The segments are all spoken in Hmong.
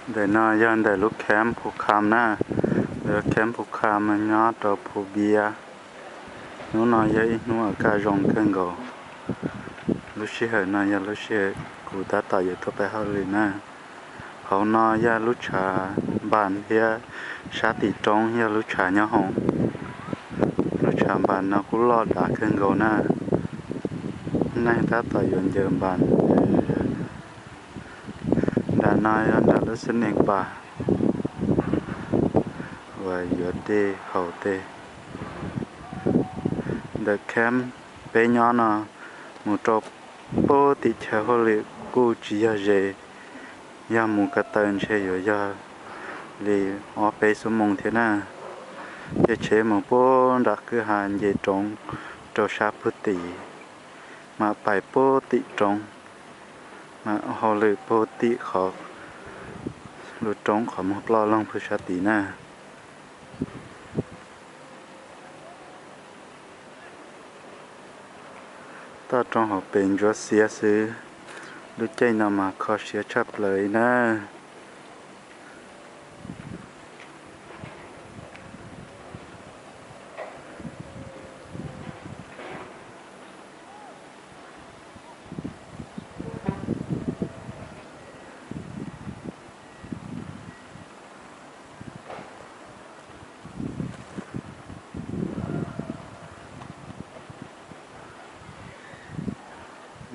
Ntawm no yog ntawm lub kheeb Phu Kham na, ntawm lub kheeb Phu Kham nyob rau Phu Biab. Hnub no yog ib hnub uas kaj zoo kawg nkaus. Lub sij hawm no yog lub sij hawm kuv tab tom yuav tuaj pem hauj lwm na. Hauv no yog lub tshav npas thiab sab tim roob yog lub tshav nyob hauv. Lub tshav npas no kuj loj dav kawg nkaus na. Neeg tab tom yuav ncaws npas. Nram no yog nram lub xib nees pas uas yuav dej haus tej. Ntawm kheeb peb nyob no mus rau puag tim chaw hauj lwm kuj tsis yog ze, yog mus ko taw ntshe yuav yog li ob peb xuab moos thiab na. Ces tsheb mus puag nram kwj ha nce roob rau sab puag tim, mam pais puag tim roob, mam hauj lwm puag tim qhov lub roob qhov muag ploj loog puag sab tid na. Toj roob hauv pes ntsuab xiab xwb, lub caij no mas kho siab tshaj plaws li na.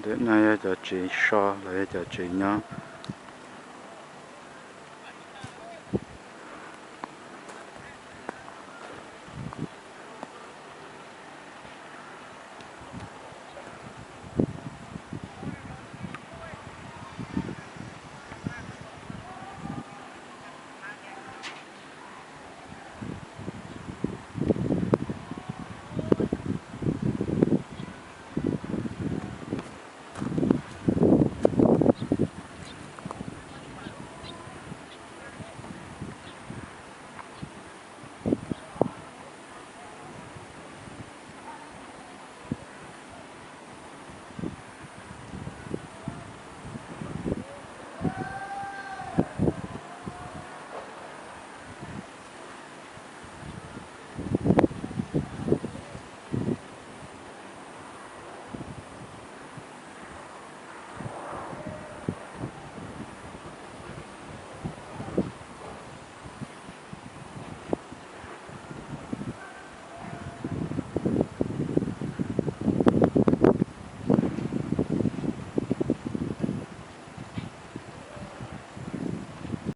Ntawm no yog cov tsev so los yog cov tsev nyob.